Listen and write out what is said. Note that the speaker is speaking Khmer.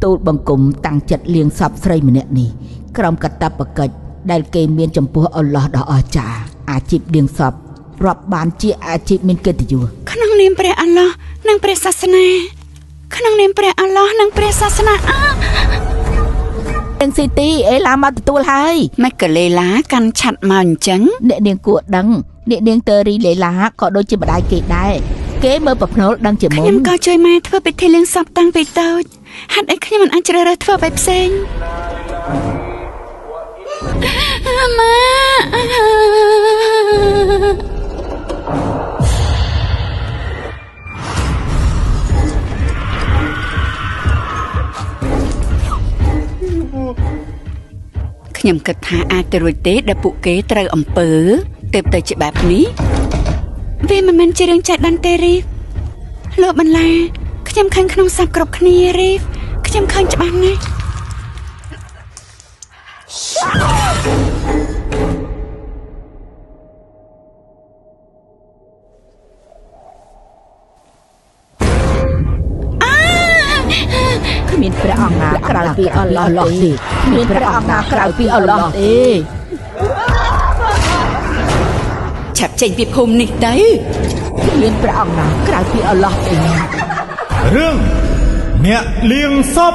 ទូលបង្គំតាំងចិត្តលាងសពស្រីម្នាក់នេះក្រោមកតបកិច្ចដែលគេមានចំពោះអល់ឡោះដ៏អស្ចារ្យអាជីពលាងសពរាប់បានជាអាជីពមានកិត្តិយស ក្នុងនាមព្រះអល់ឡោះនិងព្រះសាសនាក្នុងនាមព្រះអល់ឡោះនិងព្រះសាសនាអ នាងស៊ីទីអេឡាមកទទួលហើយ មិនក៏លេឡាកាន់ឆាត់មកអញ្ចឹង អ្នកនាងគួរដឹងអ្នកនាងតេរីលេឡាក៏ដូចជាម្ដាយគេដែរគេមើលប្រភ្នូលដឹងជាមុន ខ្ញុំក៏ជួយម៉ែធ្វើពិធីលាងសពតាំងពីតូចហេតុអីខ្ញុំមិនអាចជ្រើសរើសធ្វើអ្វីផ្សេងម៉ា ខ្ញុំគិតថាអាចទៅរួចទេដែលពួកគេត្រូវអំពើទើបទៅជាបែបនេះវាមិនមែនជារឿងចៃដន្យទេរីហ្វលោកបន្លាខ្ញុំឃើញក្នុងសពគ្រប់គ្នារីហ្វខ្ញុំឃើញច្បាស់ណាស់ គ្មានព្រះអង្គណាក្រៅពីអល់ឡោះទេគ្មានព្រះអង្គណាក្រៅពីអល់ឡោះទេ ឆាប់ចេញពីភូមិនេះទៅ គ្មានព្រះអង្គណាក្រៅពីអល់ឡោះទេ រឿងអ្នកលាងសព